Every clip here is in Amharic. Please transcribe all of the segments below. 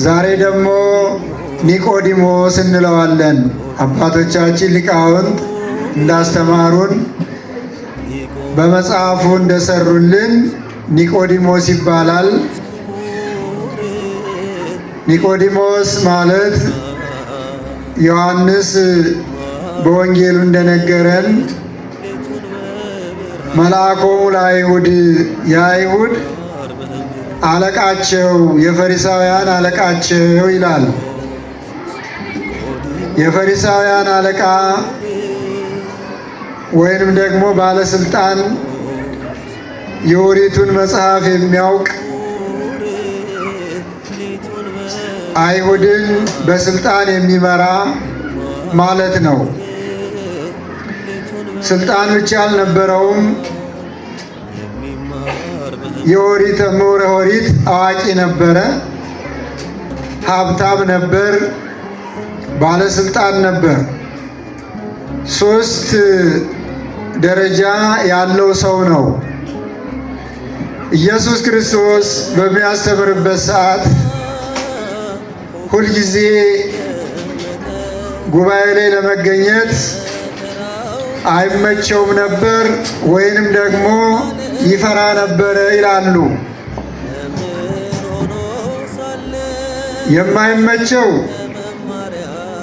ዛሬ ደግሞ ኒቆዲሞስ እንለዋለን። አባቶቻችን ሊቃውንት እንዳስተማሩን በመጽሐፉ እንደሰሩልን ኒቆዲሞስ ይባላል። ኒቆዲሞስ ማለት ዮሐንስ በወንጌሉ እንደነገረን መልአኮሙ ለአይሁድ፣ የአይሁድ አለቃቸው፣ የፈሪሳውያን አለቃቸው ይላል። የፈሪሳውያን አለቃ ወይንም ደግሞ ባለስልጣን፣ የኦሪቱን መጽሐፍ የሚያውቅ፣ አይሁድን በስልጣን የሚመራ ማለት ነው። ስልጣን ብቻ አልነበረውም። የኦሪት ምሁረ ኦሪት አዋቂ ነበረ፣ ሀብታም ነበር፣ ባለስልጣን ነበር። ሶስት ደረጃ ያለው ሰው ነው። ኢየሱስ ክርስቶስ በሚያስተምርበት ሰዓት ሁልጊዜ ጉባኤ ላይ ለመገኘት አይመቸውም ነበር፣ ወይንም ደግሞ ይፈራ ነበረ ይላሉ። የማይመቸው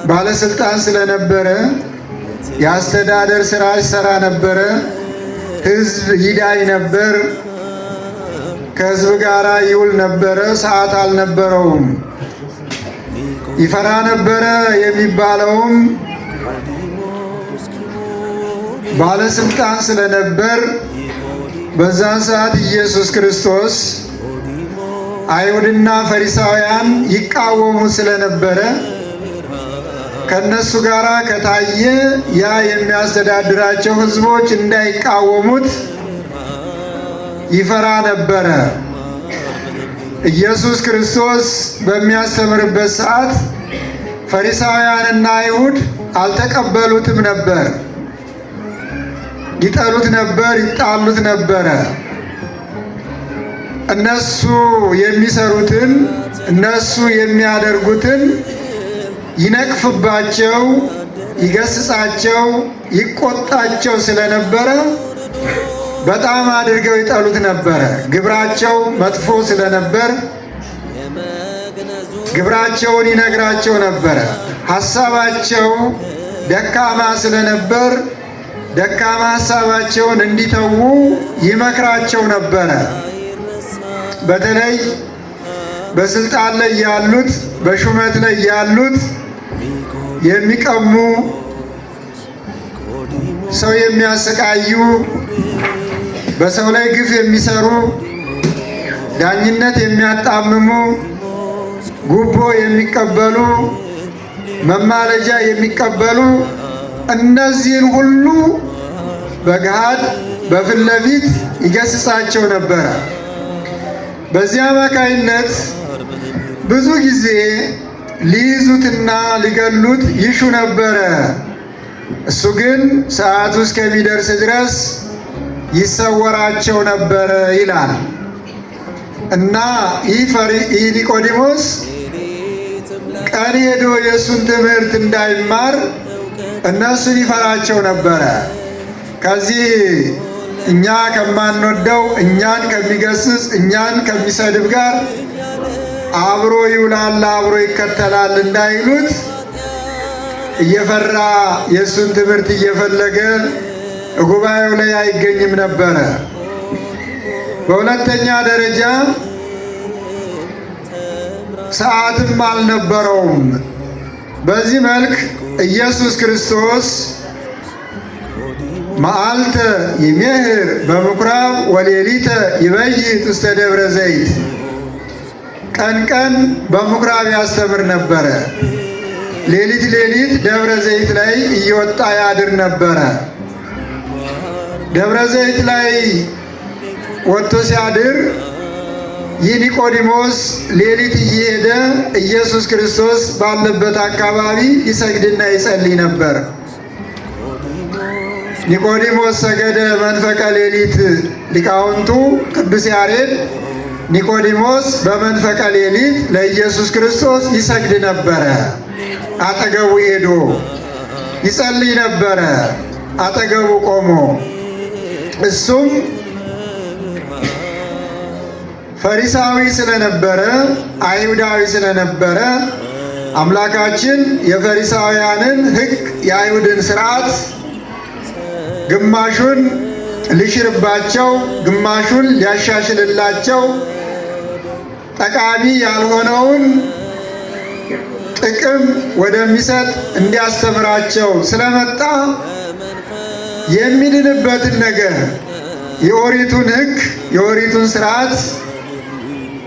ባለስልጣን ስለነበረ የአስተዳደር ስራ ይሰራ ነበረ። ሕዝብ ይዳኝ ነበር። ከሕዝብ ጋር ይውል ነበረ። ሰዓት አልነበረውም። ይፈራ ነበረ የሚባለውም ባለስልጣን ስለነበር በዛን ሰዓት ኢየሱስ ክርስቶስ አይሁድና ፈሪሳውያን ይቃወሙ ስለነበረ ከእነሱ ጋር ከታየ ያ የሚያስተዳድራቸው ሕዝቦች እንዳይቃወሙት ይፈራ ነበረ። ኢየሱስ ክርስቶስ በሚያስተምርበት ሰዓት ፈሪሳውያንና አይሁድ አልተቀበሉትም ነበር። ይጠሉት ነበር፣ ይጣሉት ነበረ። እነሱ የሚሰሩትን እነሱ የሚያደርጉትን ይነቅፍባቸው፣ ይገስጻቸው፣ ይቆጣቸው ስለነበረ በጣም አድርገው ይጠሉት ነበረ። ግብራቸው መጥፎ ስለነበር ግብራቸውን ይነግራቸው ነበረ። ሀሳባቸው ደካማ ስለነበር ደካማ ሀሳባቸውን እንዲተዉ ይመክራቸው ነበረ። በተለይ በስልጣን ላይ ያሉት፣ በሹመት ላይ ያሉት የሚቀሙ፣ ሰው የሚያሰቃዩ፣ በሰው ላይ ግፍ የሚሰሩ፣ ዳኝነት የሚያጣምሙ፣ ጉቦ የሚቀበሉ፣ መማለጃ የሚቀበሉ፣ እነዚህን ሁሉ በገሃድ በፊት ለፊት ይገስጻቸው ነበረ። በዚህ አማካይነት ብዙ ጊዜ ሊይዙትና ሊገሉት ይሹ ነበረ። እሱ ግን ሰዓቱ እስከሚደርስ ድረስ ይሰወራቸው ነበረ ይላል። እና ይህ ኒቆዲሞስ ቀን ሄዶ የእሱን ትምህርት እንዳይማር እነሱን ይፈራቸው ነበረ። ከዚህ እኛ ከማንወደው፣ እኛን ከሚገስጽ፣ እኛን ከሚሰድብ ጋር አብሮ ይውላል፣ አብሮ ይከተላል እንዳይሉት እየፈራ የእሱን ትምህርት እየፈለገ ጉባኤው ላይ አይገኝም ነበረ። በሁለተኛ ደረጃ ሰዓትም አልነበረውም። በዚህ መልክ ኢየሱስ ክርስቶስ መዓልተ ይሜህር በምኩራብ ወሌሊተ ይበይት ውስተ ደብረ ዘይት፣ ቀን ቀን በምኩራብ ያስተምር ነበረ። ሌሊት ሌሊት ደብረ ዘይት ላይ እየወጣ ያድር ነበረ። ደብረ ዘይት ላይ ወጥቶ ሲያድር ይህ ኒቆዲሞስ ሌሊት እየሄደ ኢየሱስ ክርስቶስ ባለበት አካባቢ ይሰግድና ይጸልይ ነበር። ኒቆዲሞስ ሰገደ መንፈቀ ሌሊት። ሊቃውንቱ ቅዱስ ያሬድ ኒቆዲሞስ በመንፈቀ ሌሊት ለኢየሱስ ክርስቶስ ይሰግድ ነበረ። አጠገቡ ሄዶ ይጸልይ ነበረ፣ አጠገቡ ቆሞ። እሱም ፈሪሳዊ ስለነበረ አይሁዳዊ ስለነበረ አምላካችን የፈሪሳውያንን ሕግ የአይሁድን ሥርዓት ግማሹን ሊሽርባቸው ግማሹን ሊያሻሽልላቸው ጠቃሚ ያልሆነውን ጥቅም ወደሚሰጥ እንዲያስተምራቸው ስለመጣ የሚድንበትን ነገር የኦሪቱን ሕግ የኦሪቱን ስርዓት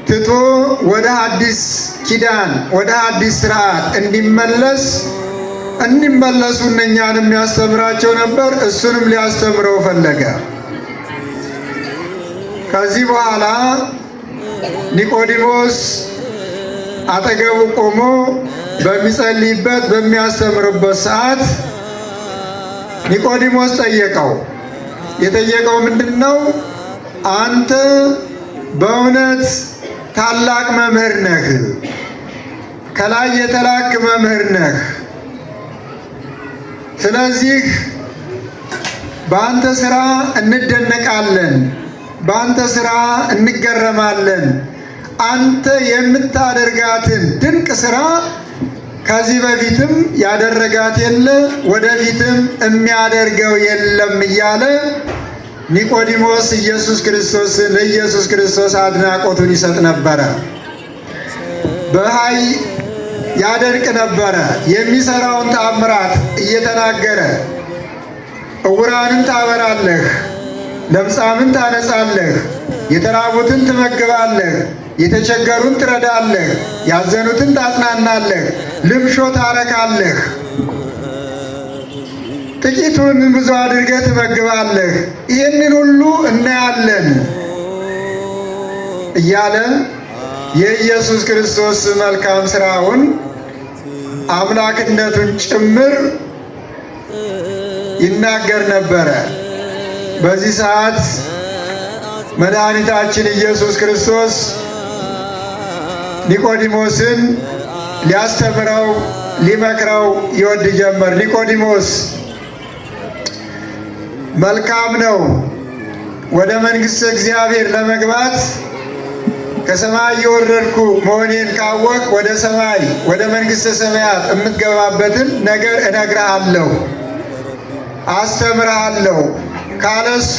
ትቶ ወደ አዲስ ኪዳን ወደ አዲስ ስርዓት እንዲመለስ እንዲመለሱ እነኛንም ያስተምራቸው ነበር። እሱንም ሊያስተምረው ፈለገ። ከዚህ በኋላ ኒቆዲሞስ አጠገቡ ቆሞ በሚጸልይበት በሚያስተምርበት ሰዓት ኒቆዲሞስ ጠየቀው። የጠየቀው ምንድን ነው? አንተ በእውነት ታላቅ መምህር ነህ፣ ከላይ የተላክ መምህር ነህ። ስለዚህ በአንተ ስራ እንደነቃለን፣ በአንተ ስራ እንገረማለን። አንተ የምታደርጋትን ድንቅ ስራ ከዚህ በፊትም ያደረጋት የለ ወደፊትም የሚያደርገው የለም እያለ ኒቆዲሞስ ኢየሱስ ክርስቶስን ለኢየሱስ ክርስቶስ አድናቆቱን ይሰጥ ነበረ። በሀይ ያደንቅ ነበረ። የሚሰራውን ተአምራት እየተናገረ ዕውራንን ታበራለህ፣ ለምጻምን ታነጻለህ፣ የተራቡትን ትመግባለህ፣ የተቸገሩን ትረዳለህ፣ ያዘኑትን ታጽናናለህ፣ ልምሾ ታረካለህ፣ ጥቂቱን ብዙ አድርገህ ትመግባለህ። ይህንን ሁሉ እናያለን እያለ የኢየሱስ ክርስቶስ መልካም ስራውን አምላክነቱን ጭምር ይናገር ነበረ። በዚህ ሰዓት መድኃኒታችን ኢየሱስ ክርስቶስ ኒቆዲሞስን ሊያስተምረው ሊመክረው ይወድ ጀመር። ኒቆዲሞስ መልካም ነው ወደ መንግሥተ እግዚአብሔር ለመግባት ከሰማይ የወረድኩ መሆኔን ካወቅ ወደ ሰማይ ወደ መንግሥተ ሰማያት የምትገባበትን ነገር እነግርሃለሁ፣ አስተምርሃለሁ። ካለሱ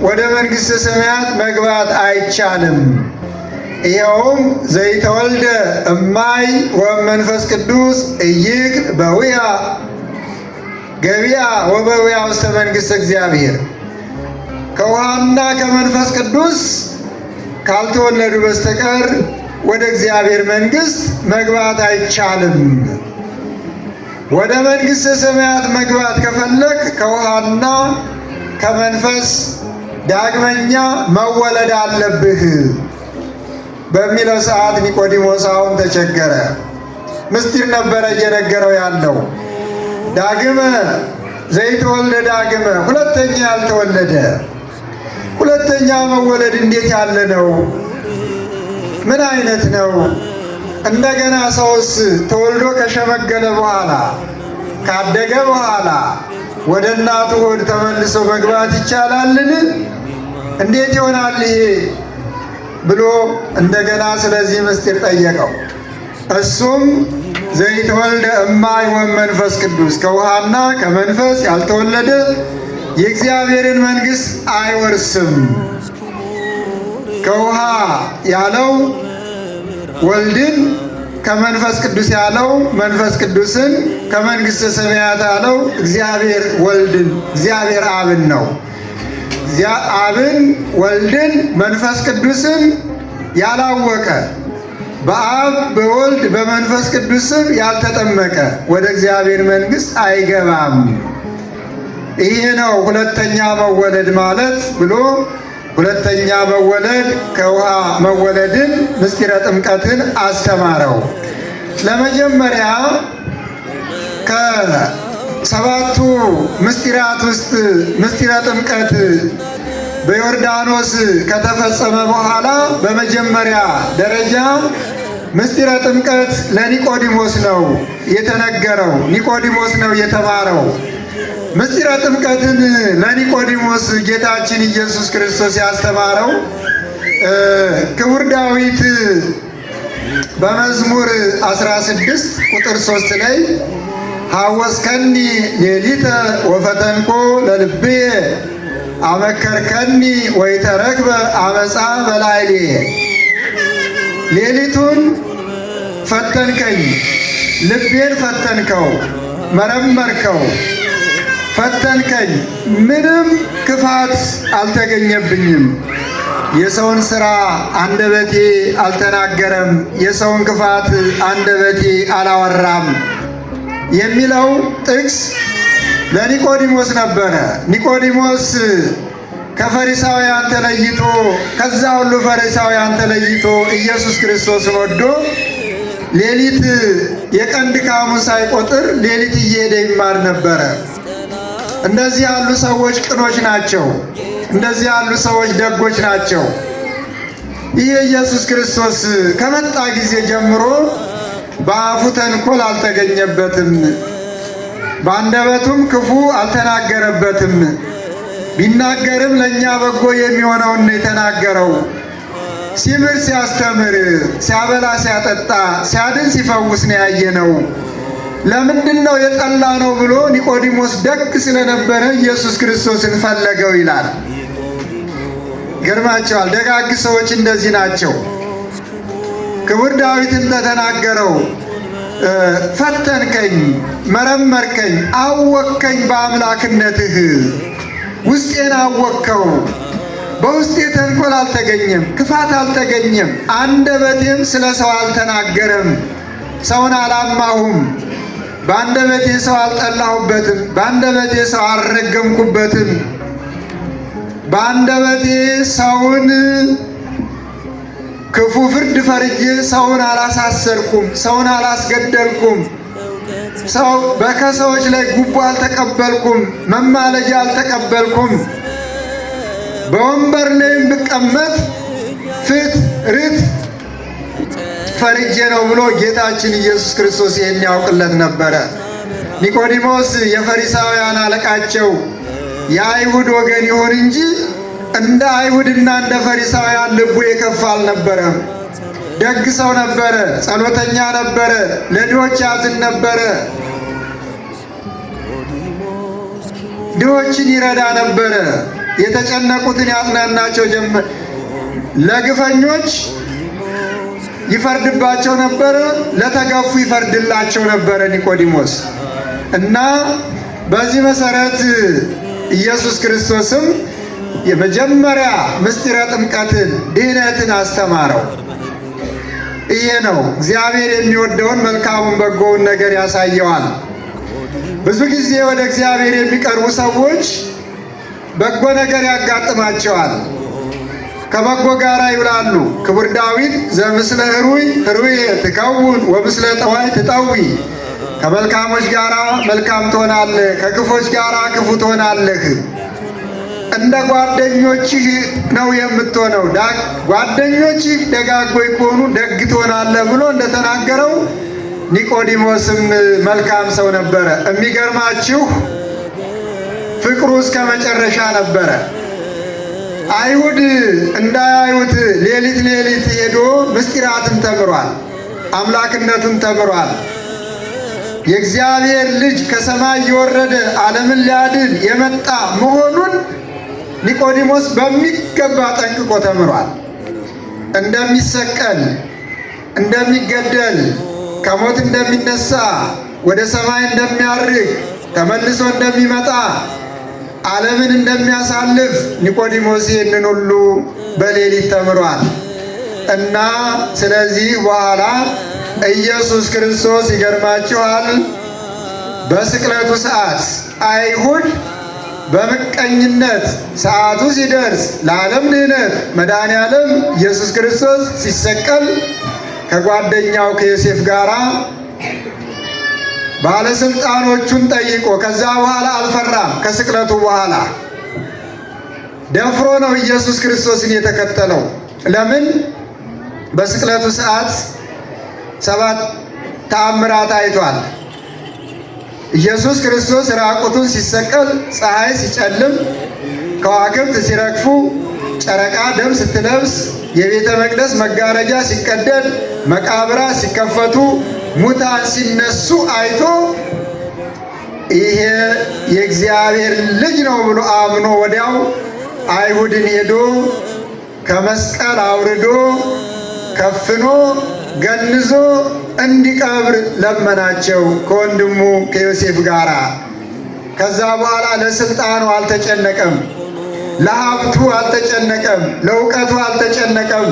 ወደ መንግሥተ ሰማያት መግባት አይቻልም። ይኸውም ዘይተወልደ እማይ ወመንፈስ ቅዱስ እይክል በውያ ገቢያ ወበውያ ውስተ መንግሥተ እግዚአብሔር። ከውሃና ከመንፈስ ቅዱስ ካልተወለዱ በስተቀር ወደ እግዚአብሔር መንግሥት መግባት አይቻልም። ወደ መንግሥተ ሰማያት መግባት ከፈለግ ከውሃና ከመንፈስ ዳግመኛ መወለድ አለብህ በሚለው ሰዓት ኒቆዲሞስ አሁን ተቸገረ። ምስጢር ነበረ እየነገረው ያለው። ዳግመ ዘይተወልደ ዳግመ፣ ሁለተኛ ያልተወለደ ሁለተኛ መወለድ እንዴት ያለ ነው? ምን አይነት ነው? እንደገና ሰውስ ተወልዶ ከሸመገለ በኋላ ካደገ በኋላ ወደ እናቱ ሆድ ተመልሶ መግባት ይቻላልን? እንዴት ይሆናል ይሄ ብሎ እንደገና ስለዚህ ምስጢር ጠየቀው። እሱም ዘይተወልደ እማይ ወመንፈስ ቅዱስ፣ ከውሃና ከመንፈስ ያልተወለደ የእግዚአብሔርን መንግሥት አይወርስም። ከውሃ ያለው ወልድን፣ ከመንፈስ ቅዱስ ያለው መንፈስ ቅዱስን፣ ከመንግሥተ ሰማያት ያለው እግዚአብሔር ወልድን እግዚአብሔር አብን ነው። አብን ወልድን መንፈስ ቅዱስን ያላወቀ በአብ በወልድ በመንፈስ ቅዱስ ስም ያልተጠመቀ ወደ እግዚአብሔር መንግሥት አይገባም። ይሄ ነው ሁለተኛ መወለድ ማለት ብሎ ሁለተኛ መወለድ ከውሃ መወለድን ምስጢረ ጥምቀትን አስተማረው። ለመጀመሪያ ከሰባቱ ምስጢራት ውስጥ ምስጢረ ጥምቀት በዮርዳኖስ ከተፈጸመ በኋላ በመጀመሪያ ደረጃ ምስጢረ ጥምቀት ለኒቆዲሞስ ነው የተነገረው። ኒቆዲሞስ ነው የተማረው። ምስጢረ ጥምቀትን ለኒቆዲሞስ ጌታችን ኢየሱስ ክርስቶስ ያስተማረው ክቡር ዳዊት በመዝሙር 16 ቁጥር 3 ላይ ሐወስከኒ ሌሊተ ወፈተንኮ ለልብየ አመከርከኒ ወይተረክበ አመፃ በላዕሌ። ሌሊቱን ፈተንከኝ፣ ልቤን ፈተንከው፣ መረመርከው፣ ፈተንከኝ፣ ምንም ክፋት አልተገኘብኝም። የሰውን ሥራ አንደበቴ አልተናገረም፣ የሰውን ክፋት አንደበቴ አላወራም የሚለው ጥቅስ ለኒቆዲሞስ ነበረ። ኒቆዲሞስ ከፈሪሳውያን ተለይቶ ከዛ ሁሉ ፈሪሳውያን ተለይቶ ኢየሱስ ክርስቶስን ወዶ ሌሊት የቀን ድካሙን ሳይቆጥር ሌሊት እየሄደ ይማር ነበረ። እንደዚህ ያሉ ሰዎች ቅኖች ናቸው። እንደዚህ ያሉ ሰዎች ደጎች ናቸው። ይህ ኢየሱስ ክርስቶስ ከመጣ ጊዜ ጀምሮ በአፉ ተንኮል አልተገኘበትም፣ በአንደበቱም ክፉ አልተናገረበትም። ቢናገርም ለእኛ በጎ የሚሆነውን የተናገረው። ሲምር፣ ሲያስተምር፣ ሲያበላ፣ ሲያጠጣ፣ ሲያድን፣ ሲፈውስ ነው ያየነው። ለምንድን ነው የጠላ ነው ብሎ ኒቆዲሞስ ደግ ስለነበረ ኢየሱስ ክርስቶስን ፈለገው ይላል። ገርማቸዋል። ደጋግ ሰዎች እንደዚህ ናቸው። ክቡር ዳዊት እንደተናገረው ፈተንከኝ፣ መረመርከኝ፣ አወከኝ በአምላክነትህ ውስጤን አወከው። በውስጤ ተንኮል አልተገኘም፣ ክፋት አልተገኘም፣ አንደበቴም ስለ ሰው አልተናገረም፣ ሰውን አላማሁም፣ በአንደበቴ ሰው አልጠላሁበትም፣ በአንደበቴ ሰው አልረገምኩበትም፣ በአንደበቴ ሰውን ክፉ ፍርድ ፈርጄ ሰውን አላሳሰርኩም፣ ሰውን አላስገደልኩም፣ ሰው በከሰዎች ላይ ጉቦ አልተቀበልኩም፣ መማለጃ አልተቀበልኩም። በወንበር ላይም ብቀመጥ ፍት ርት ፈርጄ ነው ብሎ ጌታችን ኢየሱስ ክርስቶስ ይህን ያውቅለት ነበረ። ኒቆዲሞስ የፈሪሳውያን አለቃቸው የአይሁድ ወገን ይሁን እንጂ እንደ አይሁድና እንደ ፈሪሳውያን ልቡ የከፋ አልነበረም። ደግ ሰው ነበረ። ጸሎተኛ ነበረ። ለድሆች ያዝን ነበረ። ድሆችን ይረዳ ነበረ። የተጨነቁትን ያጽናናቸው ጀመር። ለግፈኞች ይፈርድባቸው ነበረ፣ ለተገፉ ይፈርድላቸው ነበረ ኒቆዲሞስ እና በዚህ መሰረት ኢየሱስ ክርስቶስም የመጀመሪያ ምስጢረ ጥምቀትን ድህነትን አስተማረው። ይሄ ነው እግዚአብሔር የሚወደውን መልካሙን በጎውን ነገር ያሳየዋል። ብዙ ጊዜ ወደ እግዚአብሔር የሚቀርቡ ሰዎች በጎ ነገር ያጋጥማቸዋል። ከበጎ ጋር ይውላሉ። ክቡር ዳዊት ዘምስለ ህሩይ ህሩይ ትከውን ወምስለ ጠዋይ ትጠዊ፣ ከመልካሞች ጋር መልካም ትሆናለህ፣ ከክፎች ጋር ክፉ ትሆናለህ። እንደ ጓደኞችህ ነው የምትሆነው። ጓደኞችህ ደጋጎች ከሆኑ ደግ ትሆናለህ ብሎ እንደተናገረው ኒቆዲሞስም መልካም ሰው ነበረ። የሚገርማችሁ ፍቅሩ እስከ መጨረሻ ነበረ። አይሁድ እንዳያዩት ሌሊት ሌሊት ሄዶ ምስጢራትን ተምሯል፣ አምላክነቱን ተምሯል። የእግዚአብሔር ልጅ ከሰማይ የወረደ ዓለምን ሊያድን የመጣ መሆኑን ኒቆዲሞስ በሚገባ ጠንቅቆ ተምሯል። እንደሚሰቀል፣ እንደሚገደል፣ ከሞት እንደሚነሳ፣ ወደ ሰማይ እንደሚያርግ፣ ተመልሶ እንደሚመጣ፣ ዓለምን እንደሚያሳልፍ ኒቆዲሞስ ይህንን ሁሉ በሌሊት ተምሯል እና ስለዚህ በኋላ ኢየሱስ ክርስቶስ ይገርማችኋል፣ በስቅለቱ ሰዓት አይሁድ በምቀኝነት ሰዓቱ ሲደርስ ለዓለም ድኅነት መድኃኔ ዓለም ኢየሱስ ክርስቶስ ሲሰቀል ከጓደኛው ከዮሴፍ ጋር ባለስልጣኖቹን ጠይቆ ከዛ በኋላ አልፈራም። ከስቅለቱ በኋላ ደፍሮ ነው ኢየሱስ ክርስቶስን የተከተለው። ለምን? በስቅለቱ ሰዓት 7 ተአምራት አይቷል። ኢየሱስ ክርስቶስ ራቁቱን ሲሰቀል፣ ፀሐይ ሲጨልም፣ ከዋክብት ሲረግፉ፣ ጨረቃ ደም ስትለብስ፣ የቤተ መቅደስ መጋረጃ ሲቀደድ፣ መቃብራት ሲከፈቱ፣ ሙታን ሲነሱ አይቶ ይሄ የእግዚአብሔር ልጅ ነው ብሎ አምኖ ወዲያው አይሁድን ሄዶ ከመስቀል አውርዶ ከፍኖ ገንዞ እንዲቀብር ለመናቸው ከወንድሙ ከዮሴፍ ጋር። ከዛ በኋላ ለስልጣኑ አልተጨነቀም፣ ለሀብቱ አልተጨነቀም፣ ለእውቀቱ አልተጨነቀም።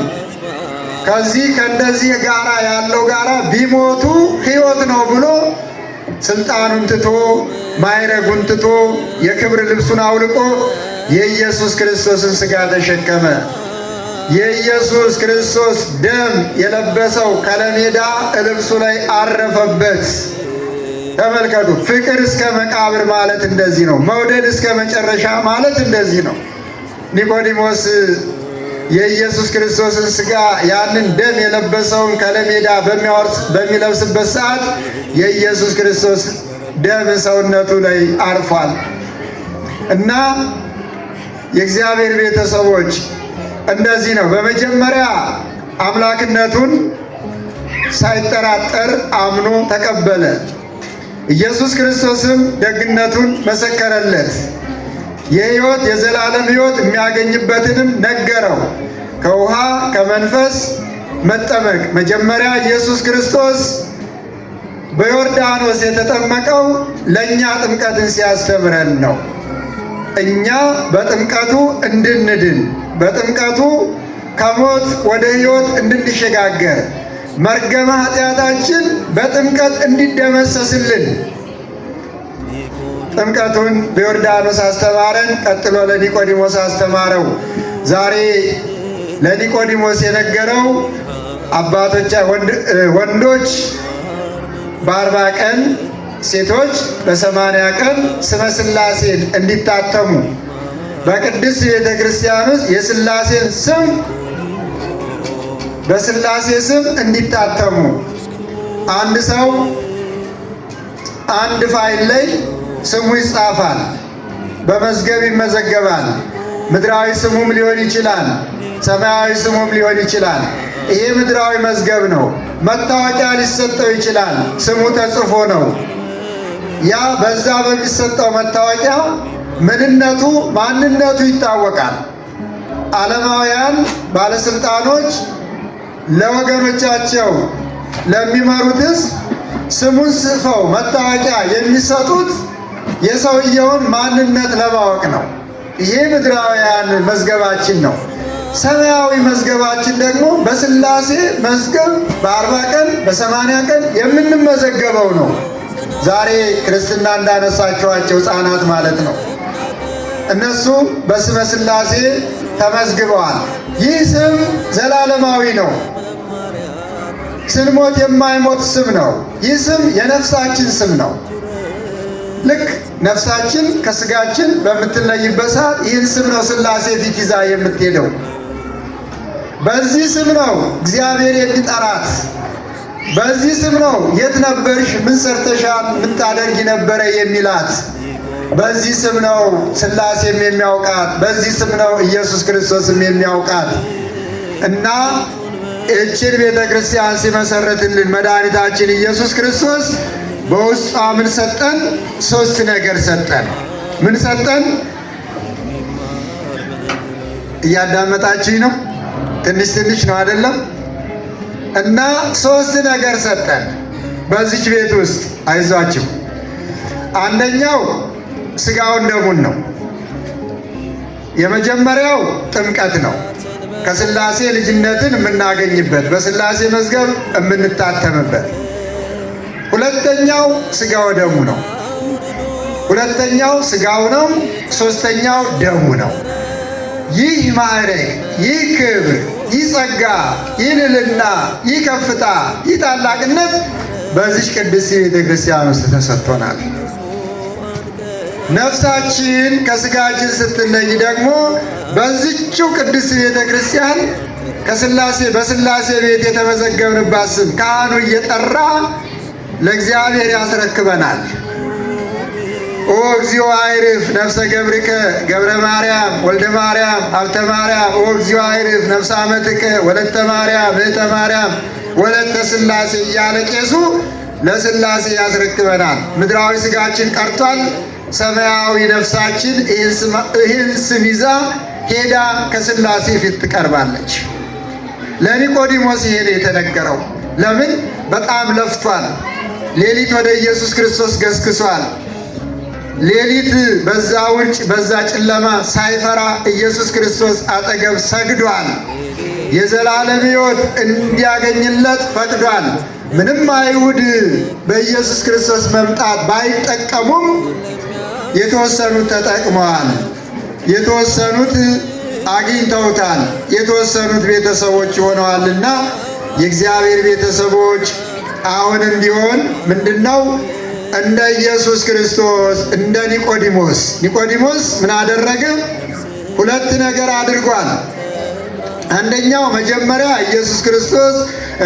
ከዚህ ከእንደዚህ ጋራ ያለው ጋራ ቢሞቱ ሕይወት ነው ብሎ ስልጣኑን ትቶ ማዕረጉን ትቶ የክብር ልብሱን አውልቆ የኢየሱስ ክርስቶስን ሥጋ ተሸከመ። የኢየሱስ ክርስቶስ ደም የለበሰው ከለሜዳ ልብሱ ላይ አረፈበት። ተመልከቱ፣ ፍቅር እስከ መቃብር ማለት እንደዚህ ነው። መውደድ እስከ መጨረሻ ማለት እንደዚህ ነው። ኒቆዲሞስ የኢየሱስ ክርስቶስን ሥጋ ያንን ደም የለበሰውን ከለሜዳ በሚለብስበት ሰዓት የኢየሱስ ክርስቶስ ደም ሰውነቱ ላይ አርፏል። እና የእግዚአብሔር ቤተሰቦች እንደዚህ ነው። በመጀመሪያ አምላክነቱን ሳይጠራጠር አምኖ ተቀበለ። ኢየሱስ ክርስቶስም ደግነቱን መሰከረለት። የሕይወት የዘላለም ሕይወት የሚያገኝበትንም ነገረው። ከውሃ ከመንፈስ መጠመቅ መጀመሪያ ኢየሱስ ክርስቶስ በዮርዳኖስ የተጠመቀው ለእኛ ጥምቀትን ሲያስተምረን ነው። እኛ በጥምቀቱ እንድንድን በጥምቀቱ ከሞት ወደ ሕይወት እንድንሸጋገር መርገመ ኃጢአታችን በጥምቀት እንዲደመሰስልን ጥምቀቱን በዮርዳኖስ አስተማረን። ቀጥሎ ለኒቆዲሞስ አስተማረው። ዛሬ ለኒቆዲሞስ የነገረው አባቶች ወንዶች በ40 ቀን ሴቶች በ80 ቀን ስመ ሥላሴን እንዲታተሙ በቅድስት ቤተ ክርስቲያን ውስጥ የሥላሴን ስም በሥላሴ ስም እንዲታተሙ አንድ ሰው አንድ ፋይል ላይ ስሙ ይጻፋል፣ በመዝገብ ይመዘገባል። ምድራዊ ስሙም ሊሆን ይችላል፣ ሰማያዊ ስሙም ሊሆን ይችላል። ይሄ ምድራዊ መዝገብ ነው። መታወቂያ ሊሰጠው ይችላል፣ ስሙ ተጽፎ ነው። ያ በዛ በሚሰጠው መታወቂያ ምንነቱ ማንነቱ ይታወቃል። ዓለማውያን ባለስልጣኖች ለወገኖቻቸው ለሚመሩት ሕዝብ ስሙን ጽፈው መታወቂያ የሚሰጡት የሰውየውን ማንነት ለማወቅ ነው። ይሄ ምድራውያን መዝገባችን ነው። ሰማያዊ መዝገባችን ደግሞ በሥላሴ መዝገብ በ40 ቀን በ80 ቀን የምንመዘገበው ነው። ዛሬ ክርስትና እንዳነሳችኋቸው ሕፃናት ማለት ነው። እነሱ በስመ ሥላሴ ተመዝግበዋል። ይህ ስም ዘላለማዊ ነው። ስንሞት የማይሞት ስም ነው። ይህ ስም የነፍሳችን ስም ነው። ልክ ነፍሳችን ከስጋችን በምትለይበት ሰዓት ይህን ስም ነው ሥላሴ ፊት ይዛ የምትሄደው። በዚህ ስም ነው እግዚአብሔር የሚጠራት። በዚህ ስም ነው የት ነበርሽ፣ ምን ሰርተሻል፣ ምን ታደርጊ ነበረ የሚላት። በዚህ ስም ነው ሥላሴም የሚያውቃት። በዚህ ስም ነው ኢየሱስ ክርስቶስም የሚያውቃት። እና እችን ቤተ ክርስቲያን ሲመሰረትልን መድኃኒታችን ኢየሱስ ክርስቶስ በውስጧ ምን ሰጠን? ሶስት ነገር ሰጠን። ምን ሰጠን? እያዳመጣችኝ ነው? ትንሽ ትንሽ ነው አይደለም? እና ሶስት ነገር ሰጠን በዚች ቤት ውስጥ አይዟችሁ። አንደኛው ስጋውን ደሙን ነው። የመጀመሪያው ጥምቀት ነው። ከሥላሴ ልጅነትን የምናገኝበት በሥላሴ መዝገብ የምንታተምበት። ሁለተኛው ስጋው ደሙ ነው። ሁለተኛው ስጋው ነው። ሶስተኛው ደሙ ነው። ይህ ማዕረግ፣ ይህ ክብር፣ ይህ ጸጋ፣ ይህ ልዕልና፣ ይህ ከፍታ፣ ይህ ታላቅነት በዚች ቅድስት ቤተ ክርስቲያን ውስጥ ተሰጥቶናል። ነፍሳችን ከስጋችን ስትለይ ደግሞ በዚችው ቅድስት ቤተ ክርስቲያን ከስላሴ በስላሴ ቤት የተመዘገብንባት ስም ካህኑ እየጠራ ለእግዚአብሔር ያስረክበናል። ኦ እግዚኦ አዕርፍ ነፍሰ ገብርከ ገብረ ማርያም ወልደ ማርያም ሀብተ ማርያም። ኦ እግዚኦ አዕርፍ ነፍሰ አመትከ ወለተ ማርያም እህተ ማርያም ወለተ ስላሴ እያለ ቄሱ ለስላሴ ያስረክበናል። ምድራዊ ስጋችን ቀርቷል። ሰማያዊ ነፍሳችን ይህን ስም ይዛ ሄዳ ከስላሴ ፊት ትቀርባለች። ለኒቆዲሞስ ይሄ ነው የተነገረው። ለምን? በጣም ለፍቷል። ሌሊት ወደ ኢየሱስ ክርስቶስ ገስግሷል። ሌሊት በዛ ውርጭ በዛ ጨለማ ሳይፈራ ኢየሱስ ክርስቶስ አጠገብ ሰግዷል። የዘላለም ሕይወት እንዲያገኝለት ፈቅዷል። ምንም አይሁድ በኢየሱስ ክርስቶስ መምጣት ባይጠቀሙም የተወሰኑት ተጠቅመዋል። የተወሰኑት አግኝተውታል። የተወሰኑት ቤተሰቦች ሆነዋልና የእግዚአብሔር ቤተሰቦች አሁንም ቢሆን ምንድነው እንደ ኢየሱስ ክርስቶስ እንደ ኒቆዲሞስ። ኒቆዲሞስ ምን አደረገ? ሁለት ነገር አድርጓል። አንደኛው መጀመሪያ ኢየሱስ ክርስቶስ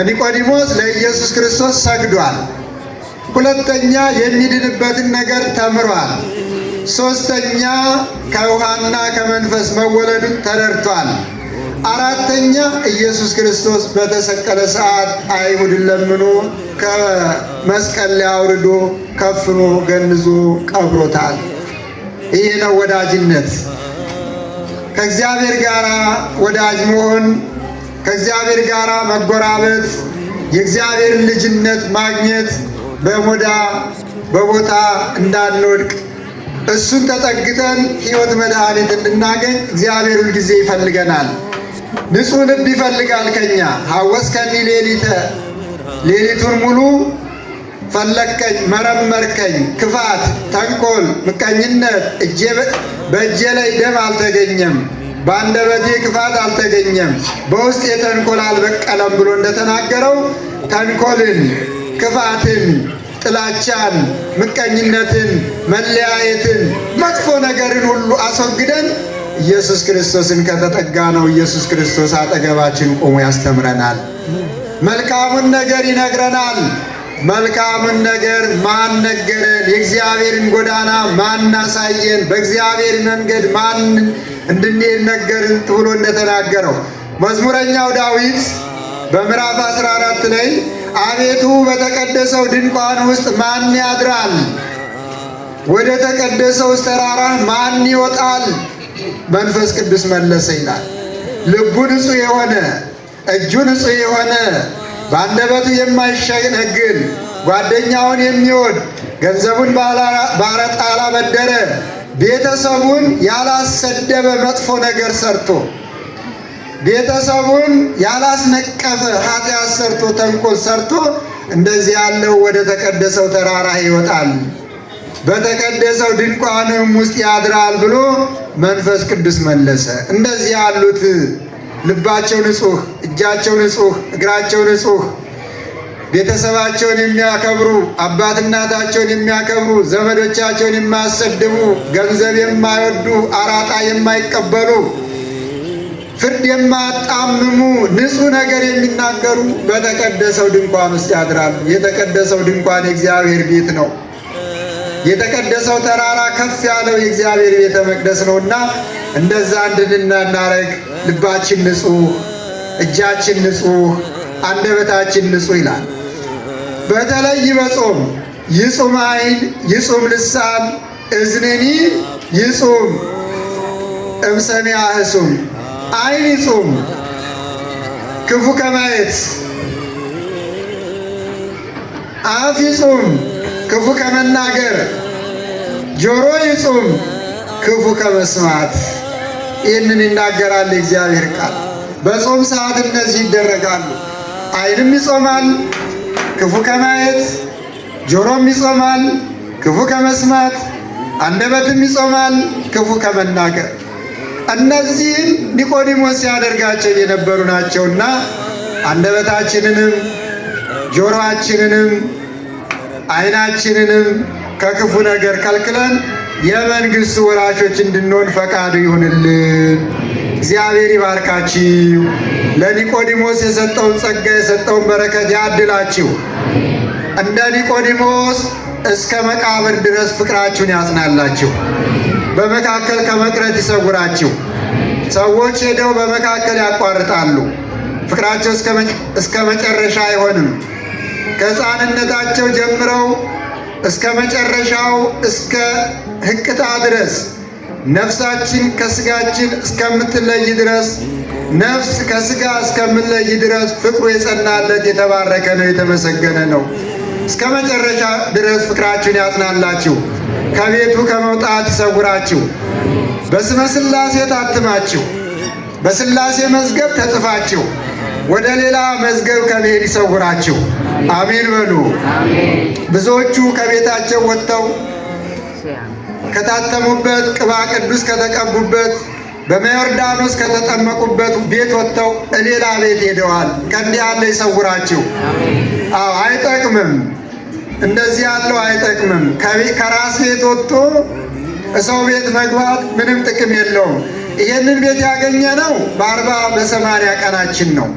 ኒቆዲሞስ ለኢየሱስ ክርስቶስ ሰግዷል። ሁለተኛ የሚድንበትን ነገር ተምሯል። ሶስተኛ ከውሃና ከመንፈስ መወለዱን ተረድቷል። አራተኛ ኢየሱስ ክርስቶስ በተሰቀለ ሰዓት አይሁድን ለምኖ ከመስቀል ላይ አውርዶ ከፍኖ ገንዞ ቀብሮታል። ይህ ነው ወዳጅነት። ከእግዚአብሔር ጋር ወዳጅ መሆን፣ ከእግዚአብሔር ጋር መጎራበት፣ የእግዚአብሔርን ልጅነት ማግኘት፣ በሞዳ በቦታ እንዳንወድቅ እሱን ተጠግተን ሕይወት መድኃኒት እንድናገኝ እግዚአብሔር ሁልጊዜ ይፈልገናል። ንጹሕ ልብ ይፈልጋል ከኛ። ሐወስከኒ ሌሊተ፣ ሌሊቱን ሙሉ ፈለግከኝ፣ መረመርከኝ። ክፋት፣ ተንኮል፣ ምቀኝነት በእጄ ላይ ደም አልተገኘም፣ በአንደበቴ ክፋት አልተገኘም፣ በውስጥ የተንኮል አልበቀለም ብሎ እንደተናገረው ተንኮልን፣ ክፋትን፣ ጥላቻን፣ ምቀኝነትን፣ መለያየትን፣ መጥፎ ነገርን ሁሉ አስወግደን ኢየሱስ ክርስቶስን ከተጠጋ ነው ኢየሱስ ክርስቶስ አጠገባችን ቆሞ ያስተምረናል። መልካሙን ነገር ይነግረናል። መልካሙን ነገር ማን ነገረን? የእግዚአብሔርን ጎዳና ማን አሳየን? በእግዚአብሔር መንገድ ማን እንድንሄድ ነገርን ብሎ እንደተናገረው መዝሙረኛው ዳዊት በምዕራፍ 14 ላይ አቤቱ በተቀደሰው ድንኳን ውስጥ ማን ያድራል? ወደ ተቀደሰው ተራራ ማን ይወጣል? መንፈስ ቅዱስ መለሰ ይላል። ልቡ ንጹሕ የሆነ፣ እጁ ንጹሕ የሆነ፣ በአንደበቱ የማይሸነግል፣ ጓደኛውን የሚወድ፣ ገንዘቡን በአራጣ ያላበደረ፣ ቤተሰቡን ያላሰደበ፣ መጥፎ ነገር ሰርቶ ቤተሰቡን ያላስነቀፈ፣ ኃጢአት ሰርቶ ተንኮል ሰርቶ እንደዚህ ያለው ወደ ተቀደሰው ተራራ ይወጣል፣ በተቀደሰው ድንኳንም ውስጥ ያድራል ብሎ መንፈስ ቅዱስ መለሰ። እንደዚህ ያሉት ልባቸው ንጹሕ፣ እጃቸው ንጹሕ፣ እግራቸው ንጹሕ፣ ቤተሰባቸውን የሚያከብሩ፣ አባት እናታቸውን የሚያከብሩ፣ ዘመዶቻቸውን የማያሰድቡ፣ ገንዘብ የማይወዱ፣ አራጣ የማይቀበሉ፣ ፍርድ የማያጣምሙ፣ ንጹሕ ነገር የሚናገሩ በተቀደሰው ድንኳን ውስጥ ያድራሉ። የተቀደሰው ድንኳን የእግዚአብሔር ቤት ነው። የተቀደሰው ተራራ ከፍ ያለው የእግዚአብሔር ቤተ መቅደስ ነውና እንደዛ እንድናደርግ ልባችን ንጹሕ፣ እጃችን ንጹሕ፣ አንደበታችን ንጹሕ ይላል። በተለይ በጾም ይጹም ዓይን ይጹም ልሳን እዝንኒ ይጹም እምሰሚዐ ህሱም። ዓይን ይጹም ክፉ ከማየት፣ አፍ ይጹም ክፉ ከመናገር፣ ጆሮ ይጹም ክፉ ከመስማት። ይህንን ይናገራል የእግዚአብሔር ቃል። በጾም ሰዓት እነዚህ ይደረጋሉ። ዓይንም ይጾማል ክፉ ከማየት፣ ጆሮም ይጾማል ክፉ ከመስማት፣ አንደበትም ይጾማል ክፉ ከመናገር። እነዚህም ኒቆዲሞስ ሲያደርጋቸው የነበሩ ናቸውና አንደበታችንንም ጆሮአችንንም ዓይናችንንም ከክፉ ነገር ከልክለን የመንግሥቱ ወራሾች እንድንሆን ፈቃዱ ይሁንልን። እግዚአብሔር ይባርካችሁ። ለኒቆዲሞስ የሰጠውን ጸጋ የሰጠውን በረከት ያድላችሁ። እንደ ኒቆዲሞስ እስከ መቃብር ድረስ ፍቅራችሁን ያጽናላችሁ። በመካከል ከመቅረት ይሰውራችሁ። ሰዎች ሄደው በመካከል ያቋርጣሉ። ፍቅራቸው እስከ መጨረሻ አይሆንም። ከሕፃንነታቸው ጀምረው እስከ መጨረሻው እስከ ሕቅታ ድረስ ነፍሳችን ከስጋችን እስከምትለይ ድረስ ነፍስ ከስጋ እስከምትለይ ድረስ ፍቅሩ የጸናለት የተባረከ ነው፣ የተመሰገነ ነው። እስከ መጨረሻ ድረስ ፍቅራችሁን ያጽናላችሁ፣ ከቤቱ ከመውጣት ይሰውራችሁ። በስመ ሥላሴ ታትማችሁ በሥላሴ መዝገብ ተጽፋችሁ ወደ ሌላ መዝገብ ከመሄድ ይሰውራችሁ። አሜን በሉ። ብዙዎቹ ከቤታቸው ወጥተው ከታተሙበት ቅባ ቅዱስ ከተቀቡበት በመዮርዳኖስ ከተጠመቁበት ቤት ወጥተው ሌላ ቤት ሄደዋል። ከእንዲህ ያለ ይሰውራችሁ። አዎ አይጠቅምም። እንደዚህ ያለው አይጠቅምም። ከራስ ቤት ወጥቶ ሰው ቤት መግባት ምንም ጥቅም የለውም። ይህንን ቤት ያገኘነው በ40 በ80 ቀናችን ነው።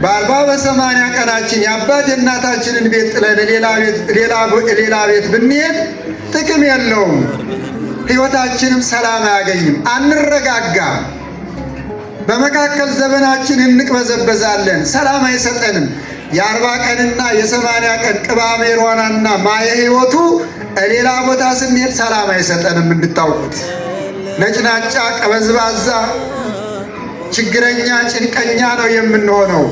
በ40 በ80 ቀናችን የአባት የእናታችንን ቤት ጥለን ሌላ ቤት ብንሄድ ጥቅም የለውም። ሕይወታችንም ሰላም አያገኝም፣ አንረጋጋም። በመካከል ዘመናችን እንቅበዘበዛለን፣ ሰላም አይሰጠንም። የ40 ቀንና የ80 ቀን ቅባ ሜሮናና ማየ ሕይወቱ ሌላ ቦታ ስንሄድ ሰላም አይሰጠንም። እንድታውቁት ነጭናጫ፣ ቀበዝባዛ፣ ችግረኛ፣ ጭንቀኛ ነው የምንሆነው።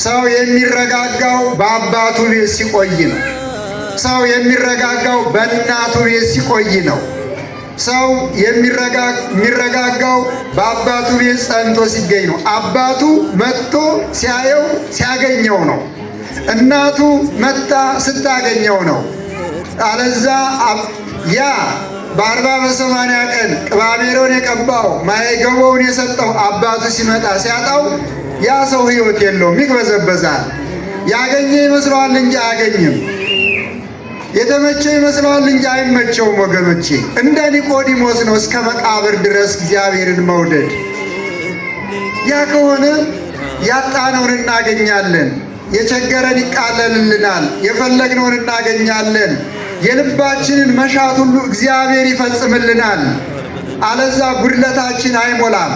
ሰው የሚረጋጋው በአባቱ ቤት ሲቆይ ነው። ሰው የሚረጋጋው በእናቱ ቤት ሲቆይ ነው። ሰው የሚረጋጋው በአባቱ ቤት ጸንቶ ሲገኝ ነው። አባቱ መጥቶ ሲያየው ሲያገኘው ነው። እናቱ መጥታ ስታገኘው ነው። አለዛ ያ በ40 በ80 ቀን ቅባ ሜሮን የቀባው ማየ ገቦውን የሰጠው አባቱ ሲመጣ ሲያጣው ያ ሰው ሕይወት የለውም፣ ይቅበዘበዛል። ያገኘ ይመስለዋል እንጂ አያገኝም። የተመቸው ይመስለዋል እንጂ አይመቸውም። ወገኖቼ እንደ ኒቆዲሞስ ነው እስከ መቃብር ድረስ እግዚአብሔርን መውደድ። ያ ከሆነ ያጣነውን እናገኛለን። የቸገረን ይቃለልልናል። የፈለግነውን እናገኛለን። የልባችንን መሻት ሁሉ እግዚአብሔር ይፈጽምልናል። አለዛ ጉድለታችን አይሞላም።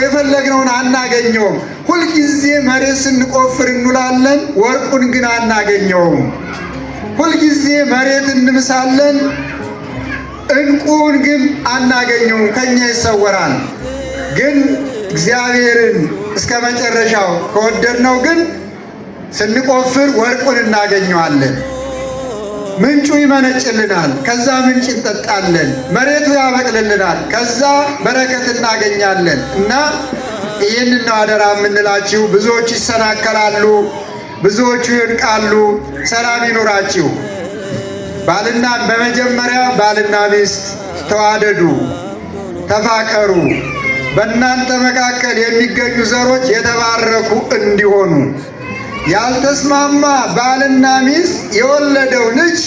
የፈለግነውን አናገኘውም። ሁልጊዜ መሬት ስንቆፍር እንውላለን፣ ወርቁን ግን አናገኘውም። ሁልጊዜ መሬት እንምሳለን፣ ዕንቁን ግን አናገኘውም፣ ከኛ ይሰወራል። ግን እግዚአብሔርን እስከ መጨረሻው ከወደድነው ግን ስንቆፍር ወርቁን እናገኘዋለን። ምንጩ ይመነጭልናል። ከዛ ምንጭ እንጠጣለን። መሬቱ ያበቅልልናል። ከዛ በረከት እናገኛለን። እና ይህንን ነው አደራ የምንላችሁ። ብዙዎቹ ይሰናከላሉ፣ ብዙዎቹ ይወድቃሉ። ሰላም ይኑራችሁ። ባልና በመጀመሪያ ባልና ሚስት ተዋደዱ፣ ተፋቀሩ። በእናንተ መካከል የሚገኙ ዘሮች የተባረኩ እንዲሆኑ። ያልተስማማ ባልና ሚስት የወለደው ልጅ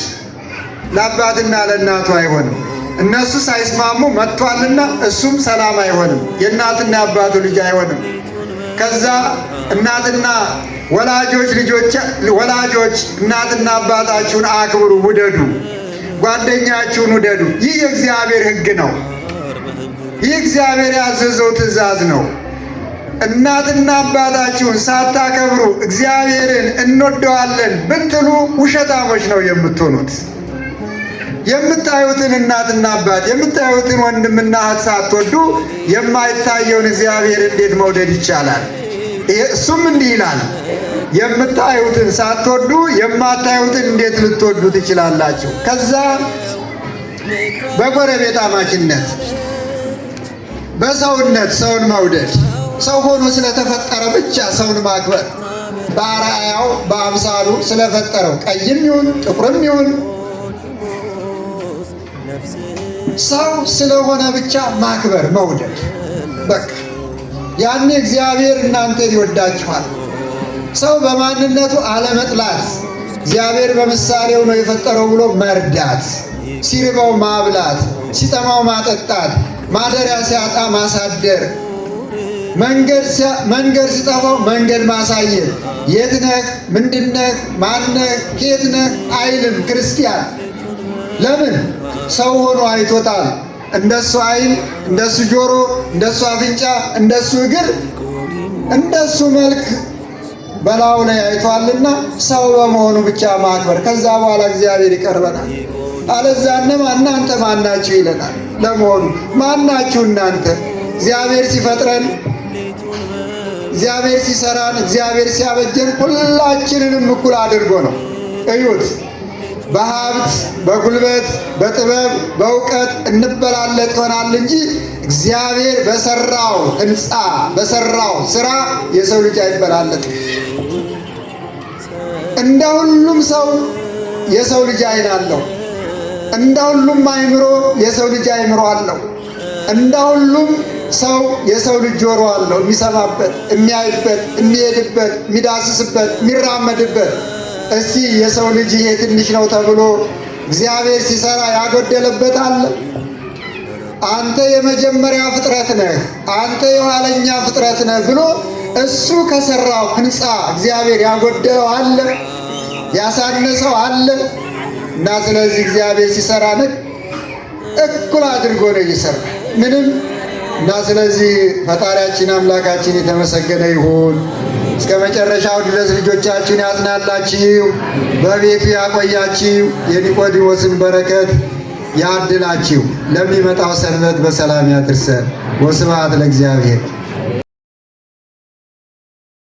ለአባትና ለእናቱ አይሆንም። እነሱ ሳይስማሙ መጥቷልና እሱም ሰላም አይሆንም። የእናትና የአባቱ ልጅ አይሆንም። ከዛ እናትና ወላጆች ልጆች ወላጆች እናትና አባታችሁን አክብሩ፣ ውደዱ፣ ጓደኛችሁን ውደዱ። ይህ የእግዚአብሔር ሕግ ነው። ይህ እግዚአብሔር ያዘዘው ትእዛዝ ነው። እናትና አባታችሁን ሳታከብሩ እግዚአብሔርን እንወደዋለን ብትሉ ውሸታሞች ነው የምትሆኑት። የምታዩትን እናትና አባት የምታዩትን ወንድምና እህት ሳትወዱ የማይታየውን እግዚአብሔር እንዴት መውደድ ይቻላል? እሱም እንዲህ ይላል፣ የምታዩትን ሳትወዱ የማታዩትን እንዴት ልትወዱ ትችላላችሁ? ከዛ በጎረቤት አማችነት በሰውነት ሰውን መውደድ ሰው ሆኖ ስለተፈጠረ ብቻ ሰውን ማክበር በአርአያው በአምሳሉ ስለፈጠረው ቀይም ይሁን ጥቁርም ይሁን ሰው ስለሆነ ብቻ ማክበር መውደድ። በቃ ያኔ እግዚአብሔር እናንተን ይወዳችኋል። ሰው በማንነቱ አለመጥላት፣ እግዚአብሔር በምሳሌው ነው የፈጠረው ብሎ መርዳት። ሲርበው ማብላት፣ ሲጠማው ማጠጣት፣ ማደሪያ ሲያጣ ማሳደር፣ መንገድ ሲጠፋው መንገድ ማሳየት። የት ነህ? ምንድነህ? ማነህ? ከየት ነህ አይልም ክርስቲያን። ለምን? ሰው ሆኖ አይቶታል። እንደሱ ዓይን፣ እንደሱ ጆሮ፣ እንደሱ አፍንጫ፣ እንደሱ እግር፣ እንደሱ መልክ በላዩ ላይ አይቷልና ሰው በመሆኑ ብቻ ማክበር። ከዛ በኋላ እግዚአብሔር ይቀርበናል። አለዛነማ እናንተ ማናችሁ ይለናል። ለመሆኑ ማናችሁ እናንተ? እግዚአብሔር ሲፈጥረን፣ እግዚአብሔር ሲሰራን፣ እግዚአብሔር ሲያበጀን ሁላችንንም እኩል አድርጎ ነው። እዩት። በሀብት በጉልበት በጥበብ በእውቀት እንበላለጥ ይሆናል እንጂ እግዚአብሔር በሰራው ሕንፃ በሰራው ስራ የሰው ልጅ አይበላለጥም። እንደ ሁሉም ሰው የሰው ልጅ ዓይን አለው። እንደ ሁሉም አእምሮ የሰው ልጅ አእምሮ አለው። እንደ ሁሉም ሰው የሰው ልጅ ጆሮ አለው፣ የሚሰማበት፣ የሚያይበት፣ የሚሄድበት፣ የሚዳስስበት፣ የሚራመድበት። እስቲ የሰው ልጅ ይሄ ትንሽ ነው ተብሎ እግዚአብሔር ሲሰራ ያጎደለበት አለ? አንተ የመጀመሪያ ፍጥረት ነህ፣ አንተ የኋለኛ ፍጥረት ነህ ብሎ እሱ ከሰራው ሕንፃ እግዚአብሔር ያጎደለው አለ? ያሳነሰው አለ? እና ስለዚህ እግዚአብሔር ሲሰራ እኩል አድርጎ ነው እየሰራ ምንም እና ስለዚህ ፈጣሪያችን አምላካችን የተመሰገነ ይሁን። እስከ መጨረሻው ድረስ ልጆቻችሁን ያጽናላችሁ፣ በቤቱ ያቆያችሁ፣ የኒቆዲሞስን በረከት ያድላችሁ። ለሚመጣው ሰንበት በሰላም ያድርሰን። ወስብሐት ለእግዚአብሔር።